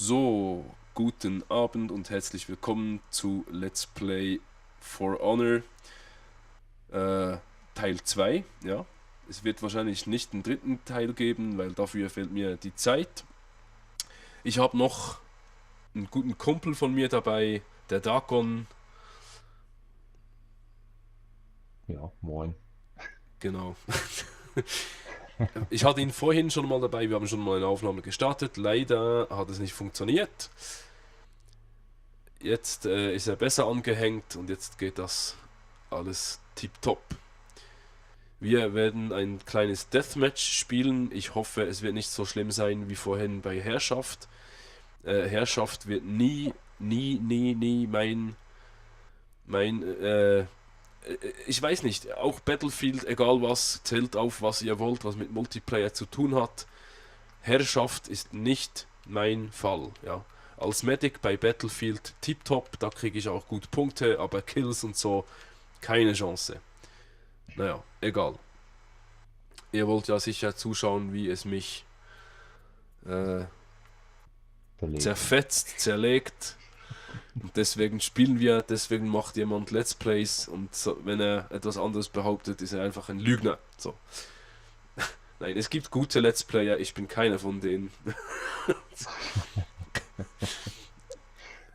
So, guten Abend und herzlich willkommen zu Let's Play For Honor Teil 2. Ja, es wird wahrscheinlich nicht einen dritten Teil geben, weil dafür fehlt mir die Zeit. Ich habe noch einen guten Kumpel von mir dabei, der Dagon. Ja, moin. Genau. Ich hatte ihn vorhin schon mal dabei, wir haben schon mal eine Aufnahme gestartet. Leider hat es nicht funktioniert. Jetzt ist er besser angehängt und jetzt geht das alles tipptopp. Wir werden ein kleines Deathmatch spielen. Ich hoffe, es wird nicht so schlimm sein wie vorhin bei Herrschaft. Herrschaft wird nie mein ich weiß nicht, auch Battlefield, egal was, zählt auf, was ihr wollt, was mit Multiplayer zu tun hat. Herrschaft ist nicht mein Fall, ja. Als Medic bei Battlefield tipptopp, da kriege ich auch gut Punkte, aber Kills und so, keine Chance. Naja, egal. Ihr wollt ja sicher zuschauen, wie es mich äh, Verlegt. zerfetzt, zerlegt. Und deswegen spielen wir, deswegen macht jemand Let's Plays und so, wenn er etwas anderes behauptet, ist er einfach ein Lügner. So. Nein, es gibt gute Let's Player, ich bin keiner von denen.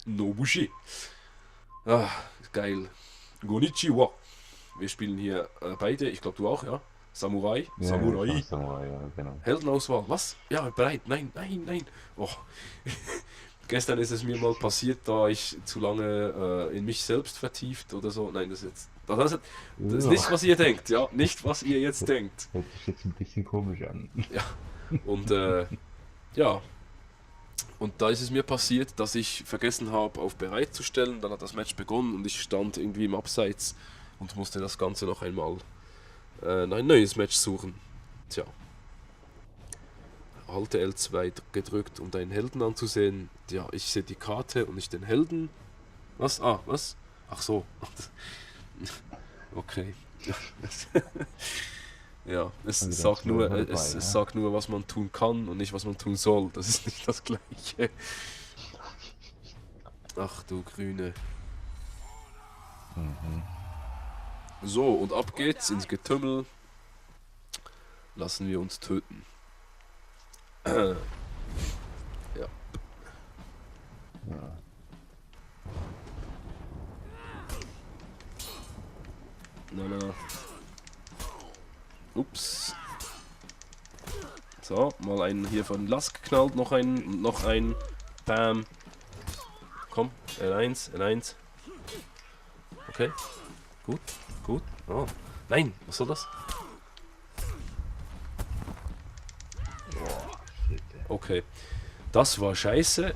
Nobushi. Ah, geil. Konnichiwa. Wir spielen hier beide, ich glaube du auch, ja? Samurai. Ja, ja, ich Samurai. mach's nochmal, ja, genau. Heldenauswahl. Was? Ja, bereit. Nein. Oh. Gestern ist es mir mal passiert, da ich zu lange in mich selbst vertieft oder so. Nein, das ist nicht, Ja, was ihr denkt, ja. Nicht, was ihr jetzt denkt. hört sich jetzt ein bisschen komisch an. Ja. Und ja. Und da ist es mir passiert, dass ich vergessen habe, auf bereit zu stellen. Dann hat das Match begonnen und ich stand irgendwie im Abseits und musste das Ganze noch einmal ein neues Match suchen. Tja. Halte L2 gedrückt, um deinen Helden anzusehen. Ja, ich sehe die Karte und nicht den Helden. Was? Ah, was? Ach so. Okay. Ja, es Mal wieder ein sagt nur, Zwölfer dabei, es ja. sagt nur, was man tun kann und nicht, was man tun soll. Das ist nicht das Gleiche. Ach du Grüne. Mhm. So, und ab geht's ins Getümmel. Lassen wir uns töten. Ja. Ja. Na. Ups. So, mal einen hier von Lask geknallt, noch einen und noch einen. Bam. Komm, L1. Okay, gut. Oh. Nein, was soll das? Boah, shit, ey. Okay, das war scheiße.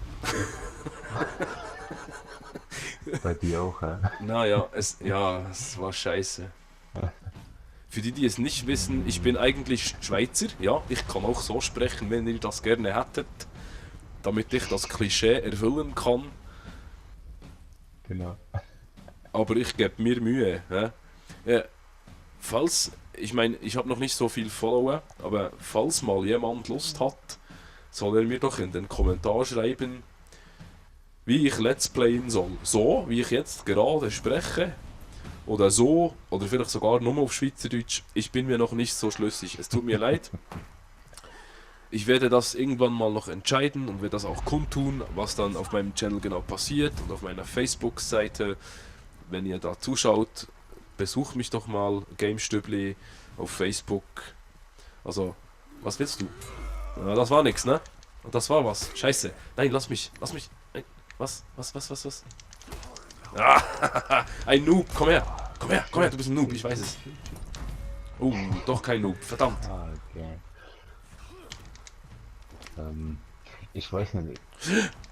Bei dir auch, hä? Naja, es war scheiße. Für die, die es nicht wissen, ich bin eigentlich Schweizer. Ja, ich kann auch so sprechen, wenn ihr das gerne hättet, damit ich das Klischee erfüllen kann. Genau. Aber ich gebe mir Mühe. Hä? Ja, ich meine, ich habe noch nicht so viel Follower, aber falls mal jemand Lust hat, soll er mir doch in den Kommentar schreiben, wie ich Let's Playen soll. So, wie ich jetzt gerade spreche. Oder so, oder vielleicht sogar nur auf Schweizerdeutsch. Ich bin mir noch nicht so schlüssig. Es tut mir leid. Ich werde das irgendwann mal noch entscheiden und werde das auch kundtun, was dann auf meinem Channel genau passiert und auf meiner Facebook-Seite. Wenn ihr da zuschaut, besucht mich doch mal, GameStübli auf Facebook. Also, was willst du? Ja, das war nix, ne? Und das war was. Scheiße. Nein, lass mich. Nein. Was? Ah, ein Noob, komm her, du bist ein Noob, ich weiß es. Oh, doch kein Noob, verdammt. Ah, okay. Ähm, ich weiß nicht,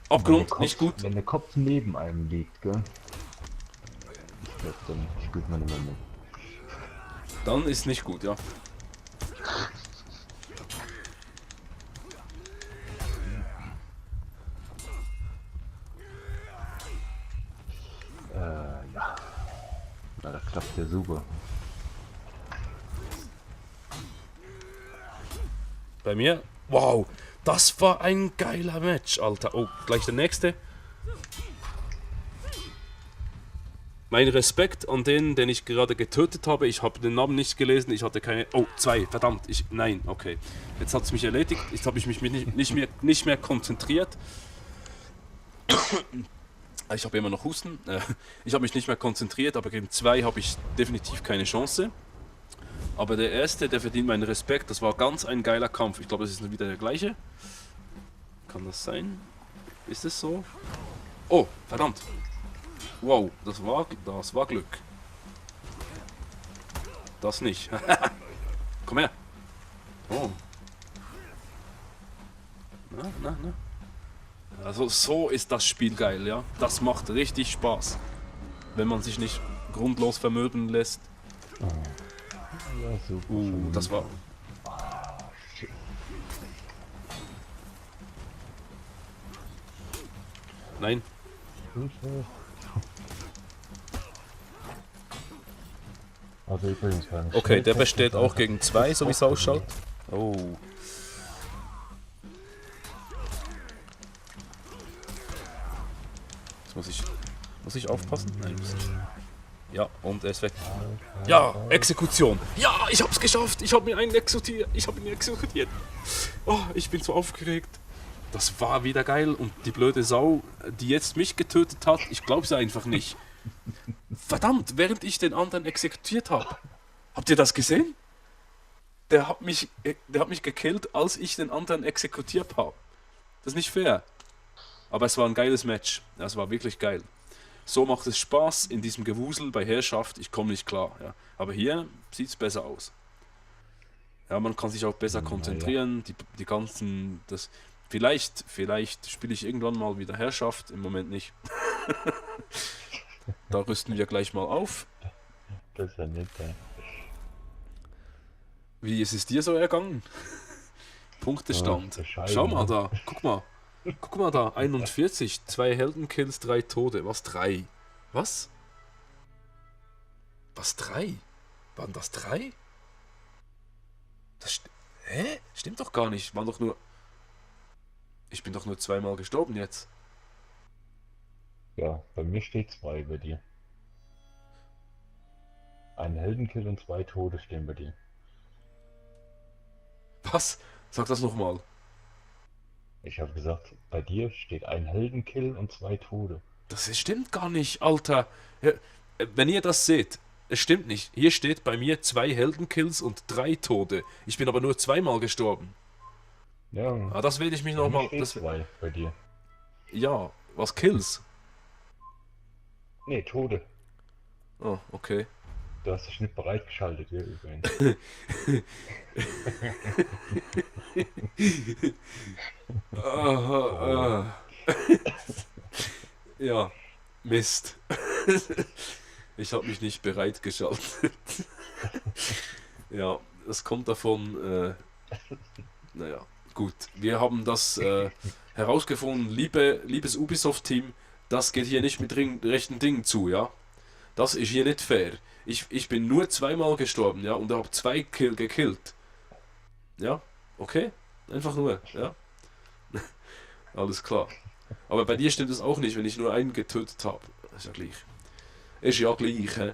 Abgrund, nicht gut. wenn der Kopf neben einem liegt, gell? Ich glaube, dann spielt man immer mit. Dann ist nicht gut, ja. Ja. Na, das klappt ja super. Bei mir, wow, Das war ein geiler Match, Alter. Oh, gleich der nächste. Mein Respekt an den ich gerade getötet habe. Ich habe den Namen nicht gelesen. Ich hatte keine... Oh, 2. Verdammt. Nein, okay. Jetzt hat es mich erledigt. Jetzt habe ich mich nicht mehr konzentriert. Ich habe immer noch Husten. Ich habe mich nicht mehr konzentriert, aber gegen 2 habe ich definitiv keine Chance. Aber der erste, der verdient meinen Respekt. Das war ganz ein geiler Kampf. Ich glaube, das ist wieder der gleiche. Kann das sein? Ist es so? Oh, verdammt. Wow, das war Glück. Das nicht. Komm her. Oh. Na. Also so ist das Spiel geil, ja. Das macht richtig Spaß. Wenn man sich nicht grundlos vermöbeln lässt. Ja, super. Das war... Shit. Nein. Also übrigens beim Okay, der Schnelltest besteht ist auch einfach gegen 2, so wie es ausschaut. Oh. Jetzt muss ich aufpassen? Nein, muss nicht. Ja, und er ist weg. Ja, Exekution. Ja, ich hab's geschafft. Ich hab ihn exekutiert. Oh, ich bin so aufgeregt. Das war wieder geil. Und die blöde Sau, die jetzt mich getötet hat, ich glaub's einfach nicht. Verdammt, während ich den anderen exekutiert habe. Habt ihr das gesehen? Der hat mich gekillt, als ich den anderen exekutiert habe. Das ist nicht fair. Aber es war ein geiles Match. Ja, es war wirklich geil. So macht es Spaß in diesem Gewusel bei Herrschaft. Ich komme nicht klar. Ja. Aber hier sieht es besser aus. Ja, man kann sich auch besser konzentrieren. Die ganzen... Vielleicht spiele ich irgendwann mal wieder Herrschaft. Im Moment nicht. Da rüsten wir gleich mal auf. Das ist ja nett, ey. Wie ist es dir so ergangen? Punktestand. Schau mal da. Guck mal da. 41. 2 Heldenkills, 3 Tode. Was 3? Was? Was 3? Waren das 3? Hä? Stimmt doch gar nicht. Waren doch nur... Ich bin doch nur 2-mal gestorben jetzt. Ja, bei mir steht 2 bei dir. Ein Heldenkill und 2 Tode stehen bei dir. Was? Sag das nochmal. Ich habe gesagt, bei dir steht ein Heldenkill und 2 Tode. Stimmt gar nicht, Alter. Ja, wenn ihr das seht, es stimmt nicht. Hier steht bei mir 2 Heldenkills und 3 Tode. Ich bin aber nur 2-mal gestorben. Ja, Ah, das will ich mich bei mir nochmal... steht 2 bei dir. Ja, was Kills? Nee, Tode. Oh, okay. Du hast dich nicht bereitgeschaltet, hier übrigens. Ja, Mist. Ich habe mich nicht bereitgeschaltet. Ja, das kommt davon, naja, gut. Wir haben das herausgefunden, liebes Ubisoft-Team, das geht hier nicht mit rechten Dingen zu, ja? Das ist hier nicht fair. Ich bin nur 2-mal gestorben, ja, und habe 2 gekillt. Ja, okay? Einfach nur, ja? Alles klar. Aber bei dir stimmt es auch nicht, wenn ich nur einen getötet habe. Ist ja gleich. Ist ja gleich, hä?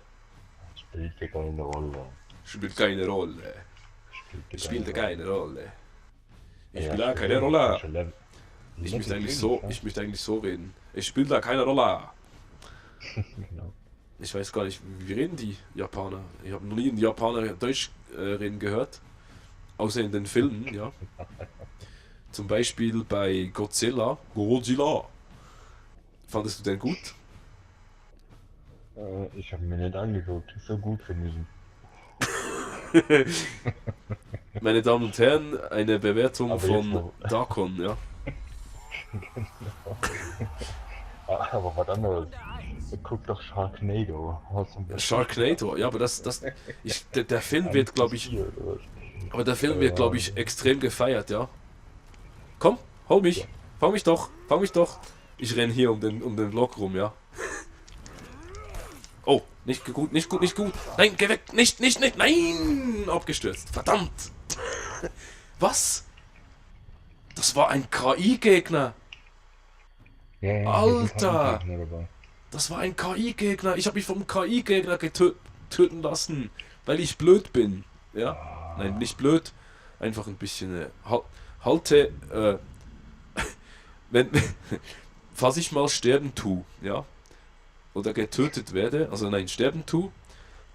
Spielt ja keine Rolle. Spielt keine Rolle. Spielt keine Rolle. Ich Ja, spiele auch keine Rolle. Ich möchte eigentlich so reden. Ich spiele da keine Rolle. Genau. Ich weiß gar nicht, wie reden die Japaner? Ich habe noch nie einen Japaner Deutsch reden gehört. Außer in den Filmen, ja. Zum Beispiel bei Godzilla. Godzilla. Fandest du den gut? Ich habe mir nicht angeguckt. So gut finde ich ihn. Meine Damen und Herren, eine Bewertung Aber von Darkon, ja. Aber was anderes. Guck doch Sharknado. Sharknado, ja, aber der Film wird, glaube ich, extrem gefeiert, ja. Komm, hol mich, fang mich doch. Ich renn hier um den Block rum, ja. Oh, nicht gut. Nein, geh weg, nicht, nein, abgestürzt, verdammt. Was? Das war ein KI-Gegner. Ja, ja, hier sind Alter. KI-Gegner dabei. Das war ein KI-Gegner. Ich habe mich vom KI-Gegner töten lassen, weil ich blöd bin. Ja? Nein, nicht blöd. Einfach ein bisschen halte, wenn, falls ich mal sterben tue, ja, oder getötet werde, also nein, sterben tue,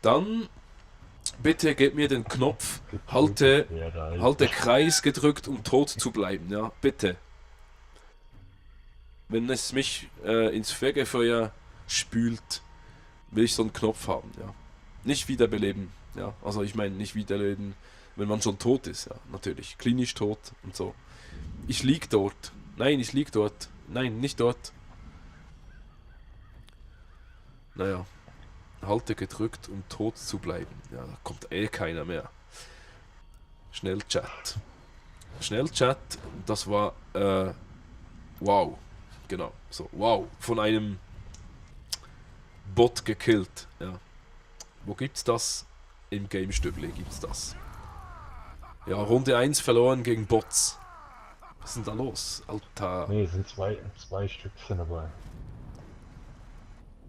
dann bitte gib mir den Knopf, Ja, da ist halte Kreis gedrückt, um tot zu bleiben, ja, bitte. Wenn es mich ins Fegefeuer spült, will ich so einen Knopf haben, ja. Nicht wiederbeleben, ja, also ich meine nicht wiederleben, wenn man schon tot ist, ja, natürlich, klinisch tot und so. Ich lieg dort. Nein, ich lieg dort. Nein, nicht dort. Naja. Halte gedrückt, um tot zu bleiben. Ja, da kommt eh keiner mehr. Schnellchat. Schnellchat, das war, wow. Genau, so, wow. Von einem Bot gekillt, ja. Wo gibt's das? Im Game-Stübli gibt's das. Ja, Runde 1 verloren gegen Bots. Was ist denn da los? Alter. Nee, es sind zwei Stück sind dabei.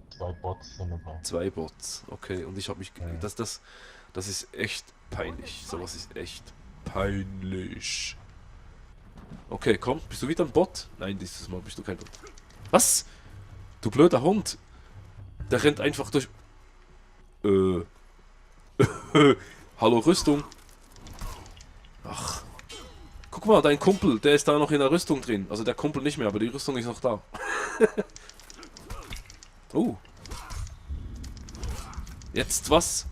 Zwei Bots sind dabei. 2 Bots, okay. Und ich habe mich. Ja. Das ist echt peinlich. Sowas ist echt peinlich. Okay, komm, bist du wieder ein Bot? Nein, dieses Mal bist du kein Bot. Was? Du blöder Hund. Der rennt einfach durch. Hallo Rüstung. Ach. Guck mal, dein Kumpel, der ist da noch in der Rüstung drin. Also der Kumpel nicht mehr, aber die Rüstung ist noch da. Jetzt was?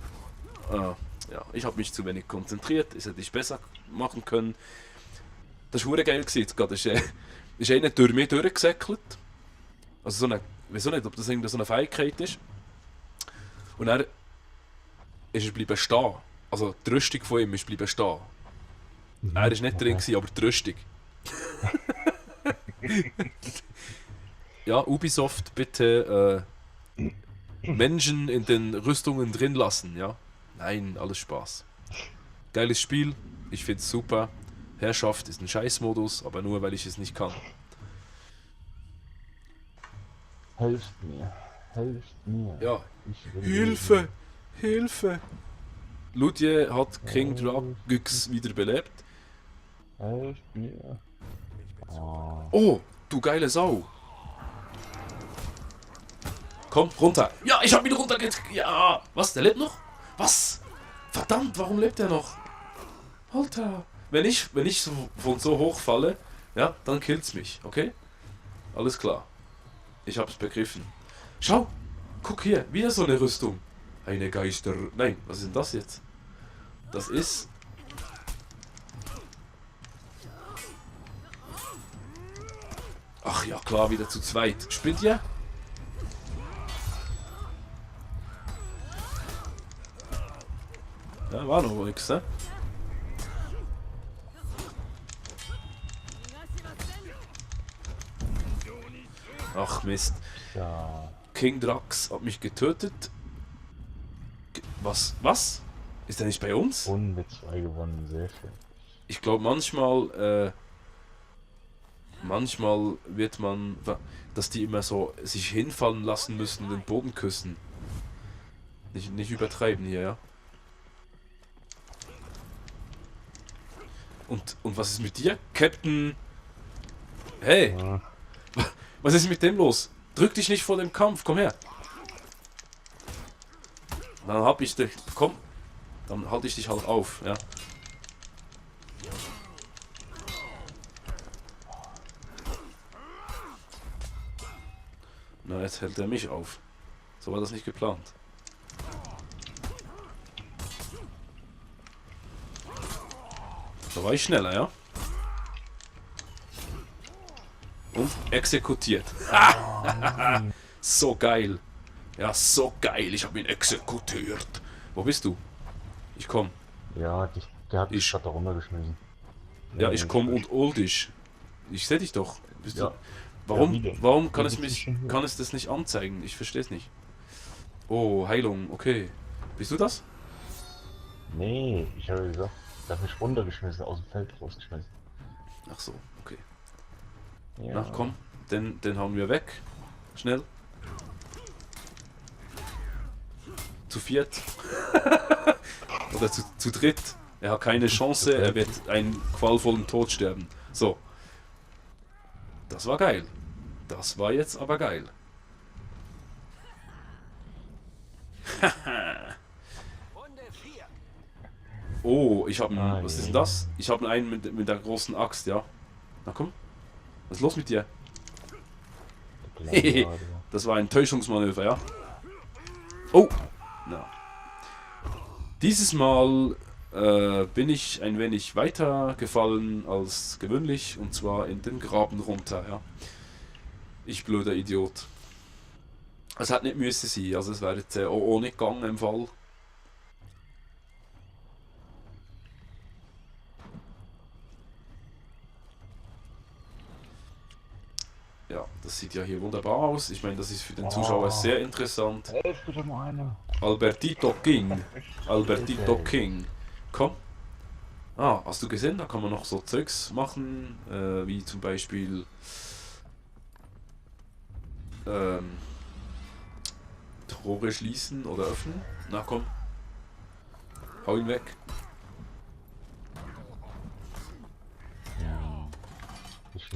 Ah, ja, ich habe mich zu wenig konzentriert. Das hätte ich besser machen können. Das war geil gewesen jetzt gerade. Ist einer durch mich durchgesäckelt. Also so eine, ich weiß auch nicht, ob das irgendwie so eine Fähigkeit ist. Und er ist er bleiben stehen. Also die Rüstung von ihm ist bleiben stehen. Er ist nicht drin gewesen, aber die Rüstung. Ja, Ubisoft, bitte Menschen in den Rüstungen drin lassen, ja? Nein, alles Spaß. Geiles Spiel, ich find's super. Herrschaft ist ein Scheißmodus, aber nur weil ich es nicht kann. Helft mir. Helft mir. Ja, Ich will Hilfe! leben. Hilfe! Ludje hat King Dragyx wiederbelebt. Helft mir. Oh. Oh, du geile Sau! Komm, runter! Ja, ich hab ihn runtergekriegt! Ja! Was, der lebt noch? Was? Verdammt, warum lebt er noch? Alter! Wenn ich so, von so hoch falle, ja, dann killt's mich, okay? Alles klar. Ich hab's begriffen. Schau! Guck hier, wieder so eine Rüstung. Eine Geister... Nein, was ist denn das jetzt? Das ist... Ach ja, klar, wieder zu zweit. Spielt ihr? Ja, war noch nix, ne? Ach Mist. Ja. King Drax hat mich getötet. Was? Was? Ist er nicht bei uns? Und mit 2 gewonnen, sehr schön. Ich glaube manchmal wird man, dass die immer so sich hinfallen lassen müssen und den Boden küssen. Nicht übertreiben hier, ja? Und was ist mit dir? Captain... Hey, Ja. was ist mit dem los? Drück dich nicht vor dem Kampf, komm her. Dann hab ich dich... Komm. Dann halte ich dich halt auf, ja. Na, jetzt hält er mich auf. So war das nicht geplant. Da war ich schneller, ja? Und exekutiert. So geil. Ja, so geil. Ich habe ihn exekutiert. Wo bist du? Ich komm. Ja, der hat mich Ich- gerade da runtergeschmissen. Ja, Nee, ich nicht komm falsch. und hol dich. Ich seh dich doch. Bist Ja. du... Warum, Ja, wie denn? warum kann Ja, es das ist mich, schon hier. kann es das nicht anzeigen? Ich verstehe es nicht. Oh, Heilung, okay. Bist du das? Nee, ich habe gesagt, der hat mich runtergeschmissen, aus dem Feld rausgeschmissen. Ach so, okay. Ja. Na komm, den hauen wir weg. Schnell. Zu viert. Oder zu dritt. Er hat keine Chance, er wird einen qualvollen Tod sterben. So. Das war geil. Das war jetzt aber geil. Oh, ich habe einen. Was ist denn das? Ich habe einen mit der großen Axt, ja. Na komm. Was ist los mit dir? Das war ein Täuschungsmanöver, ja. Oh! Na. Dieses Mal bin ich ein wenig weiter gefallen als gewöhnlich, und zwar in den Graben runter, ja. Ich blöder Idiot. Es hat nicht müssen sein, also es wäre jetzt auch ohne gegangen im Fall. Ja, das sieht ja hier wunderbar aus. Ich meine, das ist für den Zuschauer sehr interessant. Albertito King. Albertito King. Komm. Ah, hast du gesehen? Da kann man noch so Zeugs machen, wie zum Beispiel Tore schließen oder öffnen. Na komm. Hau ihn weg.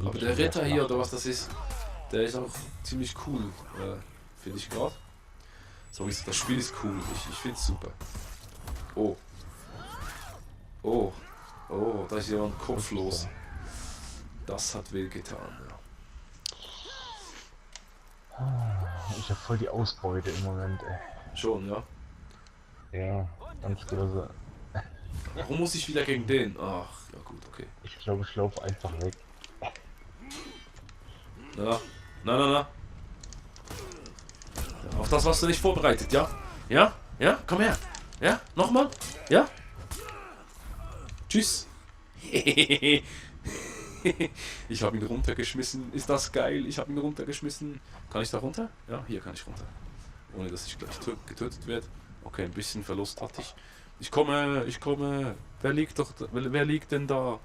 Aber der Ritter hier, oder was das ist, der ist auch ziemlich cool, finde ich gerade. So, das Spiel ist cool, ich finde es super. Oh. Oh. Oh, da ist jemand kopflos. Das hat weh getan, ja. Ich habe voll die Ausbeute im Moment, ey. Schon, ja? Ja, ganz böse. Warum muss ich wieder gegen den? Ach, ja gut, okay. Ich glaube, ich laufe einfach weg. Na, na. Ja, auf das warst du nicht vorbereitet, ja? Ja? Ja? Komm her. Ja? Nochmal? Ja? Tschüss. Ich habe ihn runtergeschmissen. Ist das geil? Ich habe ihn runtergeschmissen. Kann ich da runter? Ja, hier kann ich runter. Ohne dass ich gleich getötet werde. Okay, ein bisschen Verlust hatte ich. Ich komme. Wer liegt denn da?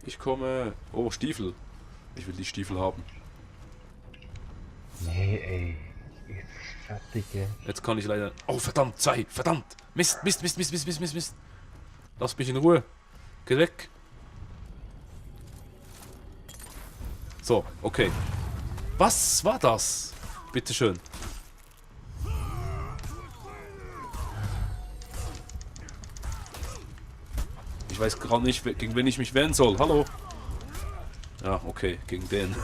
Ich komme. Oh, Stiefel. Ich will die Stiefel haben. Nee, ey. Jetzt fertig, ey. Jetzt kann ich leider... Oh, verdammt, 2. Verdammt. Mist. Lass mich in Ruhe. Geh weg. So, okay. Was war das? Bitteschön. Ich weiß gerade nicht, gegen wen ich mich wehren soll. Hallo? Ja, okay, gegen den.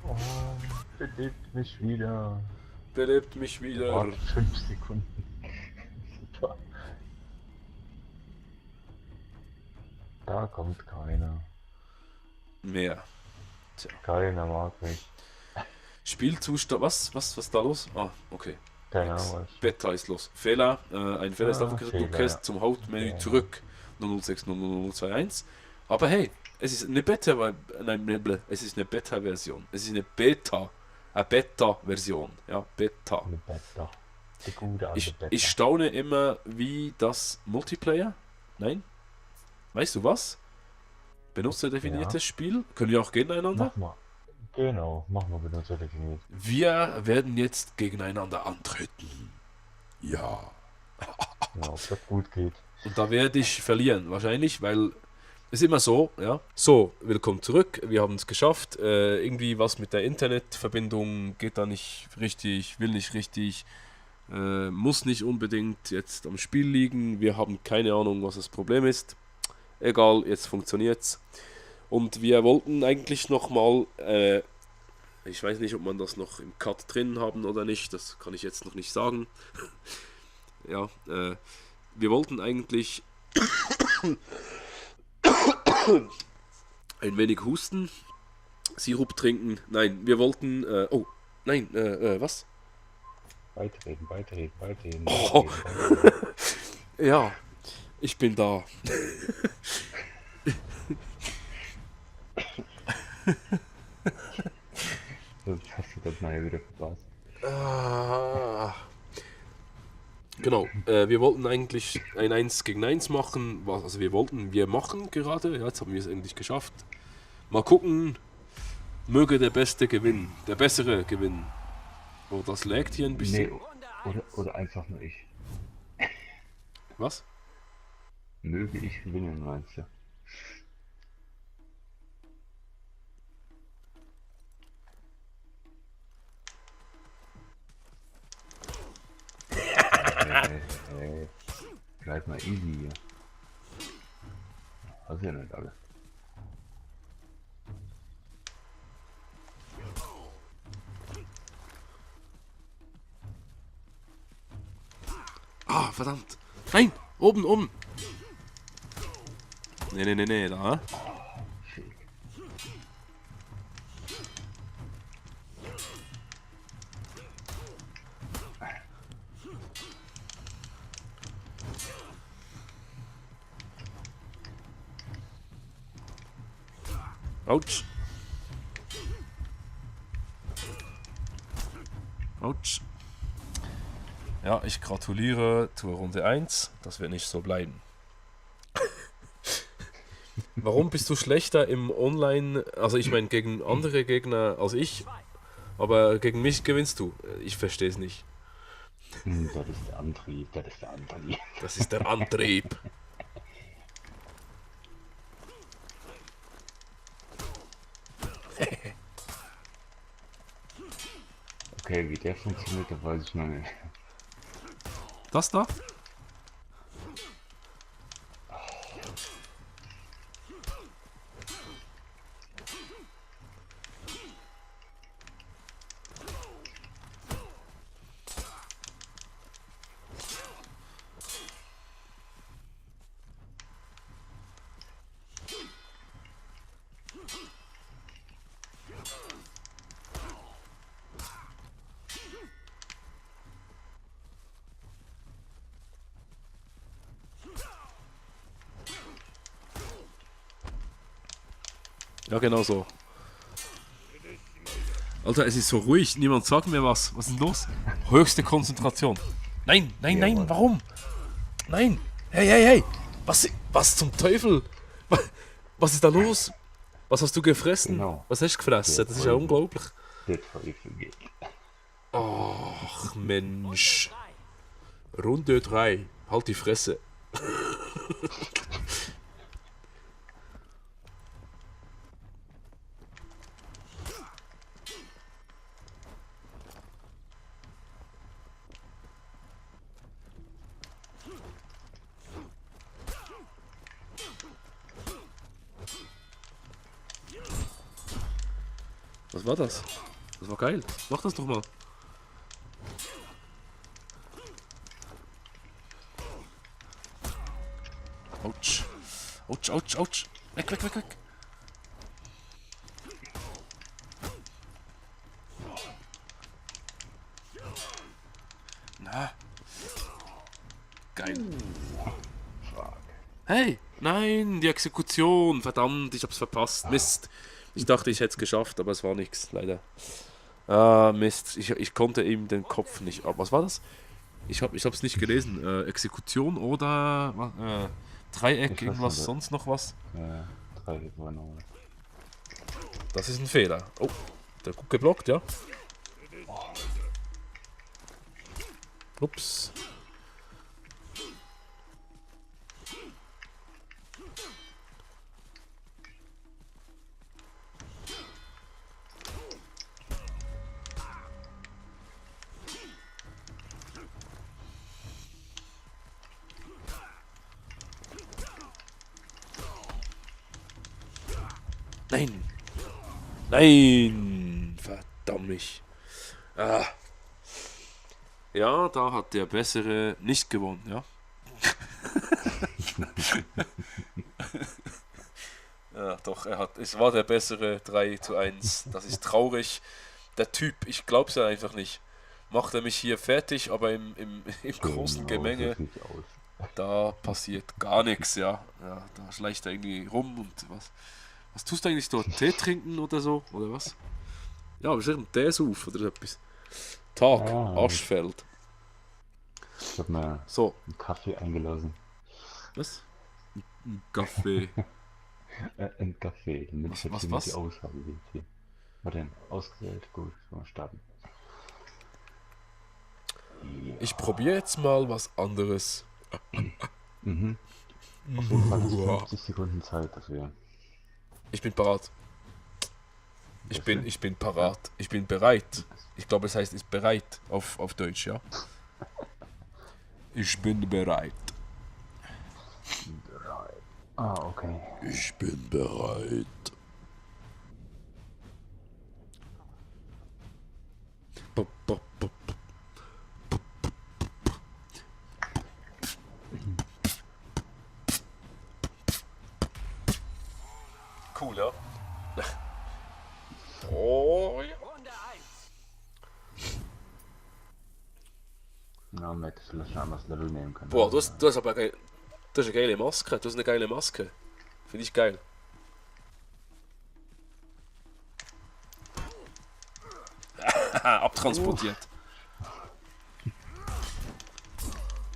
Oh, belebt mich wieder. Belebt mich wieder. Oh, 5 Sekunden. Super. Da kommt keiner. Mehr. Tja. Keiner mag mich. Spielzustand. Was ist da los? Ah, okay. Keine Ahnung. Beta ist los. Fehler. Ein Fehler ist aufgegriffen. Du Fehler, kehrst ja. zum Hauptmenü Ja. zurück. 0060021. Aber hey, es ist eine Beta, es ist eine Beta-Version. Es ist eine Beta. Eine Beta-Version. Ja, Beta. Eine Beta. Die gute alte Ich, Beta. ich staune immer, wie das Multiplayer. Nein? Weißt du was? Benutzerdefiniertes Spiel. Können wir auch gegeneinander? Mach mal. Genau, mach mal Benutzer definiert. Wir werden jetzt gegeneinander antreten. Ja. Ja, ob das gut geht. Und da werde ich verlieren, wahrscheinlich, weil es ist immer so, ja. So, willkommen zurück, wir haben es geschafft. Irgendwie was mit der Internetverbindung geht da nicht richtig, will nicht richtig, muss nicht unbedingt jetzt am Spiel liegen. Wir haben keine Ahnung, was das Problem ist. Egal, jetzt funktioniert's. Und wir wollten eigentlich nochmal, ich weiß nicht, ob man das noch im Cut drin haben oder nicht, das kann ich jetzt noch nicht sagen. Ja, wir wollten eigentlich ein wenig husten, Sirup trinken. Nein, wir wollten, oh, nein, was? Beitreten. Oh. Ja, ich bin da. Das hast du das nachher wieder verpasst. Ah. Genau, Wir wollten eigentlich ein 1 gegen 1 machen. Also wir machen gerade. Ja, jetzt haben wir es endlich geschafft. Mal gucken. Möge der Beste gewinnen. Der Bessere gewinnen. Oh, das laggt hier ein bisschen. Nee, oder einfach nur ich. Was? Möge ich gewinnen, meinst du? Hey, bleib mal easy hier. Hast ja nicht alle. Ah, verdammt. Nein, oben, oben. Nee, da. Schick. Autsch. Autsch. Ja, ich gratuliere zur Runde 1. Das wird nicht so bleiben. Warum bist du schlechter im Online, also ich meine gegen andere Gegner als ich, aber gegen mich gewinnst du? Ich verstehe es nicht. Das ist der Antrieb, das ist der Antrieb. Das ist der Antrieb. Okay, wie der funktioniert, das weiß ich noch nicht. Das da? Ja, genau so. Alter, es ist so ruhig, niemand sagt mir was. Was ist denn los? Höchste Konzentration. Nein, nein, Ja, nein, Mann. warum? Nein! Hey! Was zum Teufel? Was ist da los? Was hast du gefressen? Genau. Was hast du gefressen? Der Das ist ja Teufel. unglaublich. Der Teufel geht. Ach Mensch. Runde 3. Halt die Fresse. Was war das? Das war geil. Mach das doch mal. Autsch. Autsch. Weg. Na. Geil. Fuck. Hey, nein, die Exekution. Verdammt, ich hab's verpasst. Mist. Ich dachte, ich hätte es geschafft, aber es war nichts, leider. Ah, Mist. Ich konnte ihm den Kopf nicht ab. Was war das? Ich hab's nicht gelesen. Exekution oder Dreieck, Ich weiß irgendwas, nicht. sonst noch was? 3 war noch. Das ist ein Fehler. Oh, der gut geblockt, ja. Ups. Nein! Verdammt mich. Ah. Ja, da hat der Bessere nicht gewonnen, ja. Ja, doch, es war der Bessere 3:1. Das ist traurig. Der Typ, ich glaub's ja einfach nicht. Macht er mich hier fertig, aber im großen Genau, Gemenge, so sieht's aus. da passiert gar nichts, ja. Ja. Da schleicht er irgendwie rum und was. Was tust du eigentlich dort? Tee trinken oder so? Oder was? Ja, bestimmt Tee auf oder etwas. Tag, Ah. Aschfeld. Ich hab mir So, einen Kaffee eingelassen. was? Ein Kaffee. Ein Kaffee, damit ich jetzt hier nicht die Was? Auswahl jetzt hier. Warte, denn? Ausgewählt, gut, wollen wir starten. Ich probiere jetzt mal was anderes. Mhm. Auf jeden Fall hast du 50 Sekunden Zeit dafür. Ich bin parat. Ich bin parat. Ich bin bereit. Ich glaube, es heißt ist bereit auf Deutsch, ja? Ich bin bereit. Ah, okay. Ich bin bereit. Bup, bup, bup. Cool, ja? Oh, ja. Ja, man hätte vielleicht ein anderes Level nehmen können. Boah, du hast aber das ist eine geile Maske. Du hast eine geile Maske. Finde ich geil. Abtransportiert.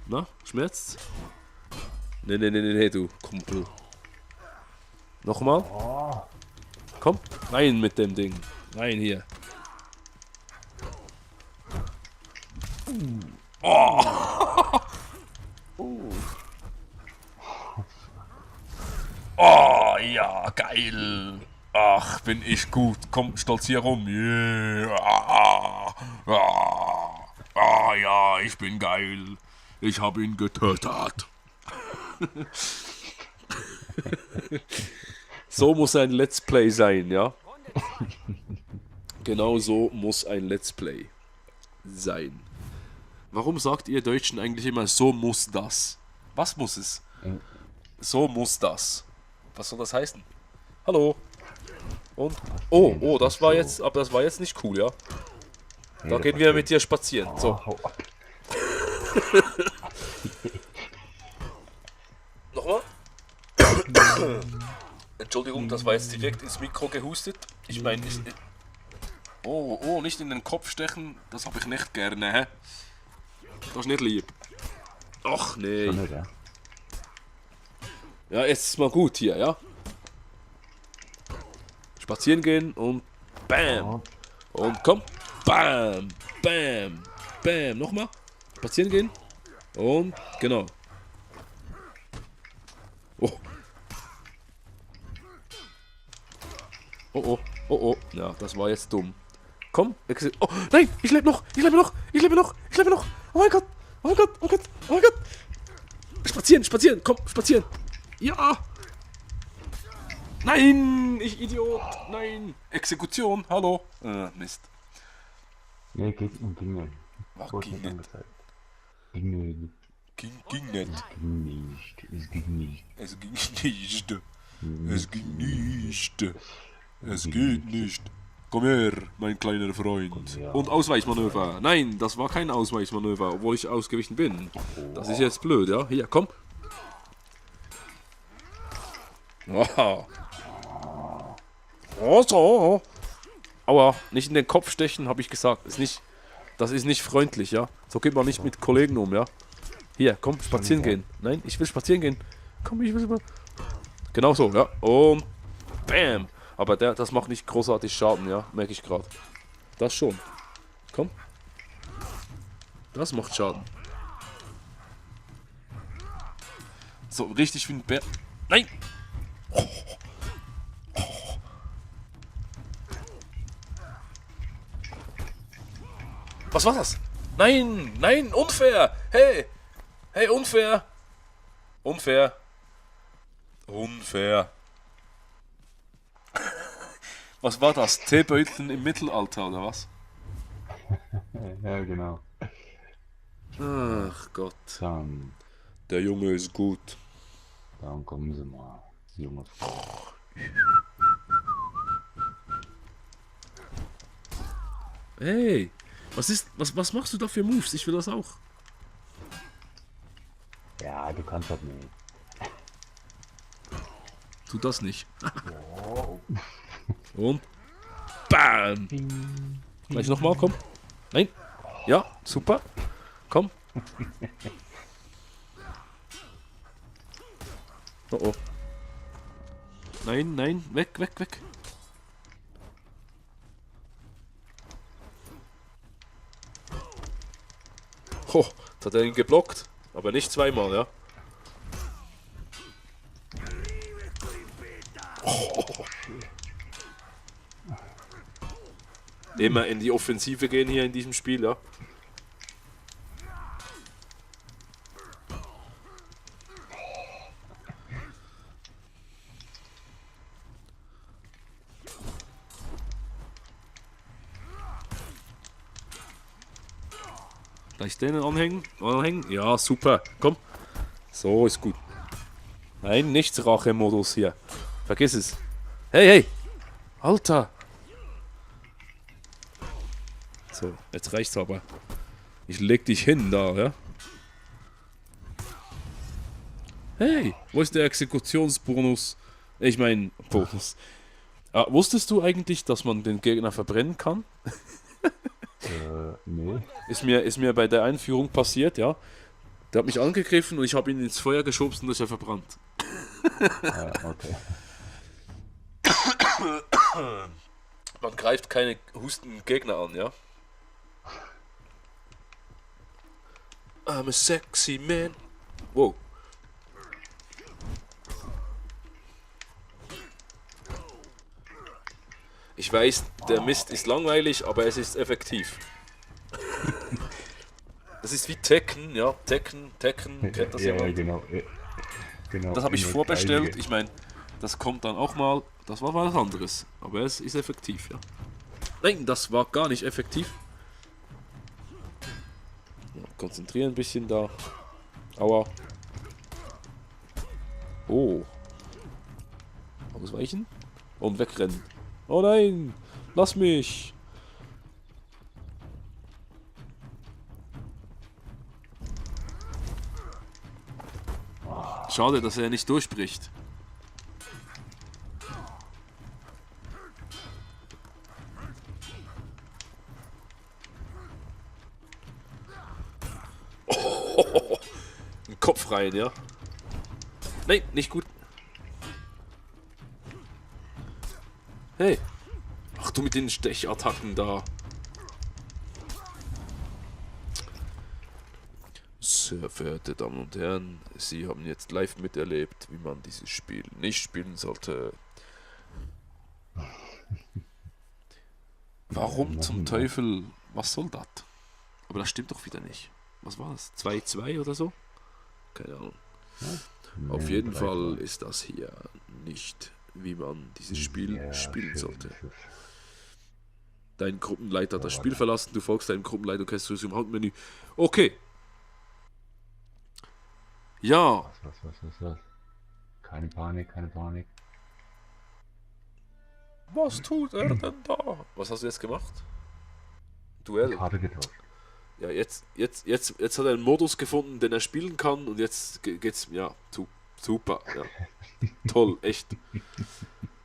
Na, schmerzt? Nee, du Kumpel. Nochmal? Oh, Komm, rein mit dem Ding. Rein hier. Oh, ja, geil. Ach, bin ich gut. Komm, stolzier rum. Yeah. Ja, ich bin geil. Ich habe ihn getötet. So muss ein Let's Play sein, ja? Genau so muss ein Let's Play sein. Warum sagt ihr Deutschen eigentlich immer, so muss das? Was muss es? So muss das. Was soll das heißen? Hallo? Und? Oh, das war jetzt, aber das war jetzt nicht cool, ja? Da gehen wir mit dir spazieren. So. hau ab. Nochmal? Entschuldigung, das war jetzt direkt ins Mikro gehustet. Ich meine, nicht in den Kopf stechen, das habe ich nicht gerne, hä? Das ist nicht lieb. Ach nee. Schon nicht, ja? Ja, jetzt ist mal gut hier, ja? Spazieren gehen und BAM! Und komm! BAM! BAM! BAM! Nochmal! Spazieren gehen und genau. Oh. Oh. Ja, das war jetzt dumm. Komm! Oh, nein! Ich lebe noch! Oh mein Gott! Spazieren! Komm, spazieren! Ja! Nein! Ich Idiot! Nein! Exekution! Hallo! Mist. Nee, ging nicht. Ach, Wurde ging nicht nicht. angezeigt. Ging nicht. Ging nicht. Es ging nicht. Es geht nicht. Komm her, mein kleiner Freund. her. Und Ausweichmanöver. Nein, das war kein Ausweichmanöver, obwohl ich ausgewichen bin. Das ist jetzt blöd, ja? Hier, komm. Wow. Oh, so. Aua, nicht in den Kopf stechen, habe ich gesagt. Das ist nicht freundlich, ja? So geht man nicht mit Kollegen um, ja? Hier, komm, spazieren gehen. Nein, ich will spazieren gehen. Komm, ich will... Genau so, ja. Und bam. Aber das macht nicht großartig Schaden, ja? Merke ich gerade. Das schon. Komm. Das macht Schaden. So, richtig wie ein Bär. Nein! Was war das? Nein, unfair! Hey, unfair! Unfair. Was war das? Teebeuteln im Mittelalter, oder was? Ja, genau. Ach Gott. Dann Der Junge ist gut. kommen Sie mal, Junge. Hey, was machst du da für Moves? Ich will das auch. Ja, du kannst das nicht. Tu das nicht. Und bam. Gleich nochmal, komm. Nein. Ja, super. Komm. Oh oh. Nein, nein, weg, weg, weg. Oh, jetzt hat er ihn geblockt. Aber nicht zweimal, ja. Oh. Immer in die Offensive gehen hier in diesem Spiel, ja. Gleich den anhängen. Anhängen. Ja, super. Komm. So ist gut. Nein, nichts Rache-Modus hier. Vergiss es. Hey, hey. Alter. So, jetzt reicht's aber. Ich leg dich hin da, ja. Hey, wo ist der Exekutionsbonus? Ich meine, Bonus. Ah, wusstest du eigentlich, dass man den Gegner verbrennen kann? Nee. Ist mir bei der Einführung passiert, ja. Der hat mich angegriffen und ich habe ihn ins Feuer geschubst und ist er verbrannt. Okay. Man greift keine hustenden Gegner an, ja. I'm a sexy man. Wow. Ich weiß, der Mist ist langweilig, aber es ist effektiv. Das ist wie Tekken, ja. Tekken, kennt das Ja, jemand? genau. Genau. Das habe ich immer vorbestellt. gleiche. Ich meine, das kommt dann auch mal. Das war was anderes. Aber es ist effektiv, ja. Nein, das war gar nicht effektiv. Ja, konzentrieren ein bisschen da. Aua. Oh. Ausweichen. Und wegrennen. Oh nein! Lass mich! Schade, dass er nicht durchbricht. Oh, ein Kopf rein, ja? Nein, nicht gut. Hey. Ach du mit den Stechattacken da. Sehr verehrte Damen und Herren, Sie haben jetzt live miterlebt, wie man dieses Spiel nicht spielen sollte. Warum zum Teufel? Was soll das? Aber das stimmt doch wieder nicht. Was war das? 2-2 oder so? Keine Ahnung. Auf jeden Fall ist das hier nicht, wie man dieses Spiel spielen sollte. Dein Gruppenleiter hat das Spiel verlassen, du folgst deinem Gruppenleiter und kannst im Hauptmenü. Okay. Ja. Was? Keine Panik, keine Panik. Was tut er denn da? Was hast du jetzt gemacht? Duell. Karte getauscht. Ja, jetzt hat er einen Modus gefunden, den er spielen kann und jetzt geht's, ja, super, ja. Toll, echt.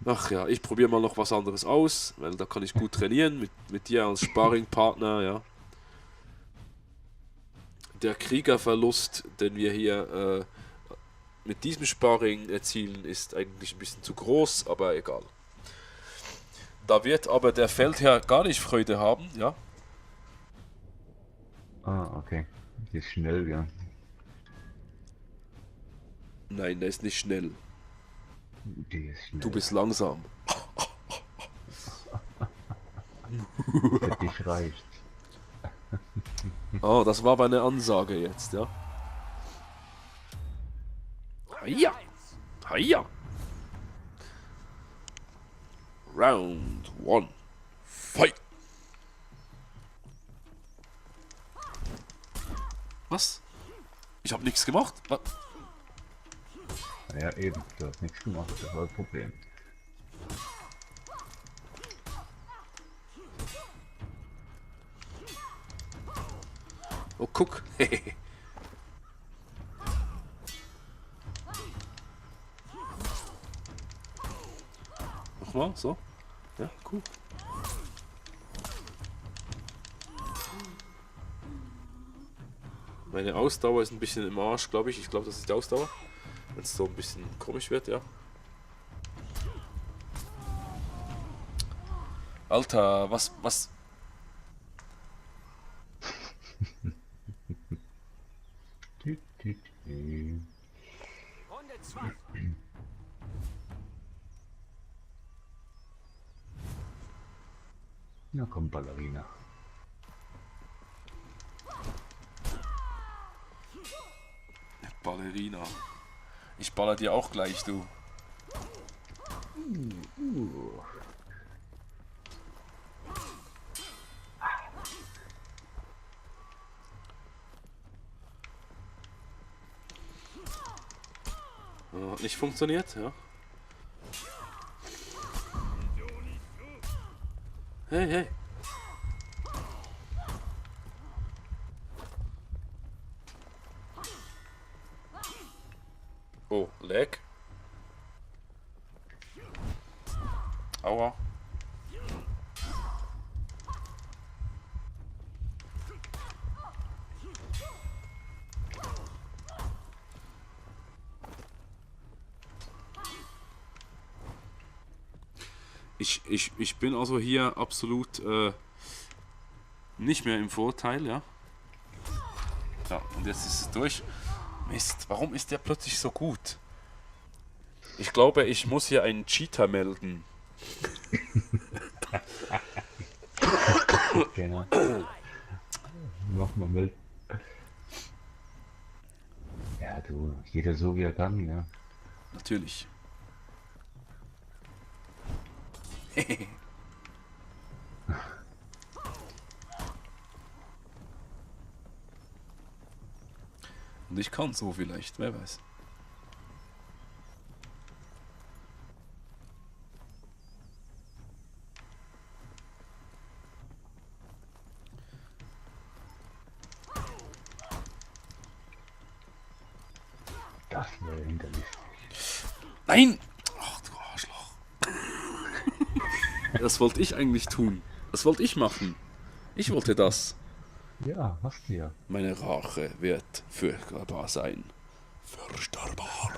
Ach ja, ich probiere mal noch was anderes aus, weil da kann ich gut trainieren, mit dir als Sparringpartner, ja. Der Kriegerverlust, den wir hier mit diesem Sparring erzielen, ist eigentlich ein bisschen zu groß, aber egal. Da wird aber der Feldherr gar nicht Freude haben, ja. Ah, okay. Die ist schnell, ja. Nein, der ist nicht schnell. Die ist schnell. Du bist langsam. Für dich reicht. Oh, das war aber eine Ansage jetzt, ja. Hiya! Hiya! Round 1. Fight! Was? Ich habe nichts gemacht? Was? Ja, eben. Du hast nichts gemacht. Das war das Problem. Oh, guck. Nochmal, so. Ja, cool. Meine Ausdauer ist ein bisschen im Arsch, glaube ich. Ich glaube, das ist die Ausdauer. Wenn es so ein bisschen komisch wird, ja. Alter, was? Tü, tü, tü. Na komm, Ballerina. Ballerina. Ich baller dir auch gleich, du. Hat nicht funktioniert, ja. Hey, hey. Oh, Lag. Aua. Ich bin also hier absolut nicht mehr im Vorteil, ja. Ja, und jetzt ist es durch. Mist, warum ist der plötzlich so gut? Ich glaube, ich muss hier einen Cheater melden. Genau. Mach mal mit. Ja, du, jeder so wie er kann, ja. Natürlich. Und ich kann so vielleicht, wer weiß. Das wäre hinterlistig. Nein! Ach du Arschloch. Das wollte ich eigentlich tun. Das wollte ich machen. Ich wollte das. Ja, hast du ja. Meine Rache wird furchtbar sein. Furchtbar.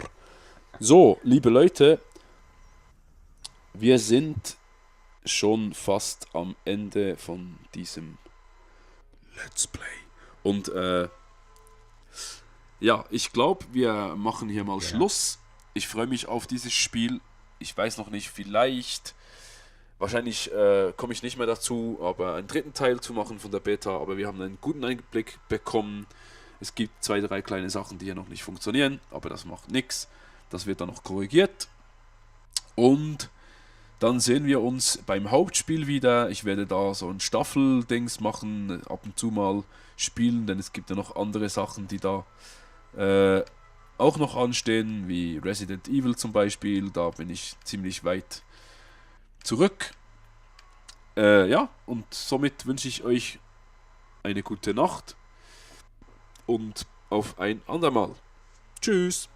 So, liebe Leute, wir sind schon fast am Ende von diesem Let's Play. Und ja, ich glaube, wir machen hier mal Schluss. Ich freue mich auf dieses Spiel. Ich weiß noch nicht, vielleicht, wahrscheinlich komme ich nicht mehr dazu, aber einen dritten Teil zu machen von der Beta. Aber wir haben einen guten Einblick bekommen. Es gibt 2, 3 kleine Sachen, die hier noch nicht funktionieren, aber das macht nichts. Das wird dann noch korrigiert. Und dann sehen wir uns beim Hauptspiel wieder. Ich werde da so ein Staffeldings machen, ab und zu mal spielen, denn es gibt ja noch andere Sachen, die da auch noch anstehen, wie Resident Evil zum Beispiel. Da bin ich ziemlich weit zurück. Ja, und somit wünsche ich euch eine gute Nacht und auf ein andermal. Tschüss.